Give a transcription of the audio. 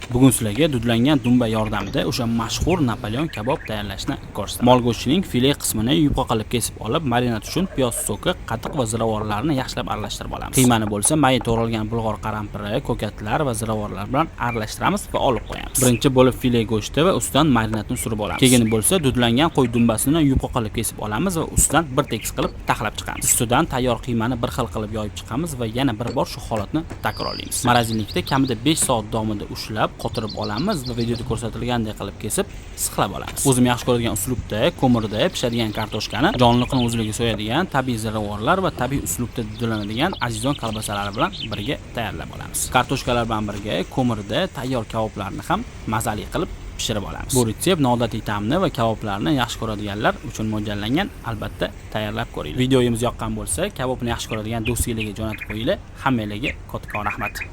Bugun sizlarga dudlangan dumba yordamida o'sha mashhur Napoleon kabob tayyorlashni ko'rsataman. Mol go'shtining file qismini yupqa qilib kesib olib, marinad uchun piyoz soki, qatiq va ziravorlarni yaxshilab aralashtirib olamiz. Qiymani bo'lsa mayin to'g'ralgan bulg'or qalampiri, ko'katlar va ziravorlar bilan aralashtiramiz va olib qo'yamiz. Birinchi bo'lib file go'shti va ustidan marinadni surib olamiz. Keyin bo'lsa dudlangan qo'y dumbasini yupqa qilib kesib olamiz va ustidan bir tekis qilib taxlab chiqamiz. Ustidan tayyor qiymani bir xil qilib yoyib chiqamiz va yana bir bor shu holatni takrorlaymiz. Морозильник da kamida 5 soat davomida ushlab, qotirib olamiz va videoda ko'rsatilgandek qilib kesib, sixlab olamiz. O'zim yaxshi ko'radigan uslubda ko'mirda pishadigan kartoshkani jonliqni o'zligi so'yadigan tabiiy ziravorlar va tabiiy uslubda dudlanadigan azizon kolbasalari bilan birga tayyorlab olamiz. Kartoshkalar bilan birga ko'mirda tayyor kaboblarni ham mazali qilib pishirib olamiz. Bu retsept noodatiy ta'mni va kaboblarni yaxshi ko'radiganlar uchun mo'ljallangan, albatta tayyorlab ko'ringlar. Videomiz yoqqan bo'lsa, kabobni yaxshi ko'radigan do'stlarga jo'natib qo'yinglar. Hammanglarga kattakon rahmat.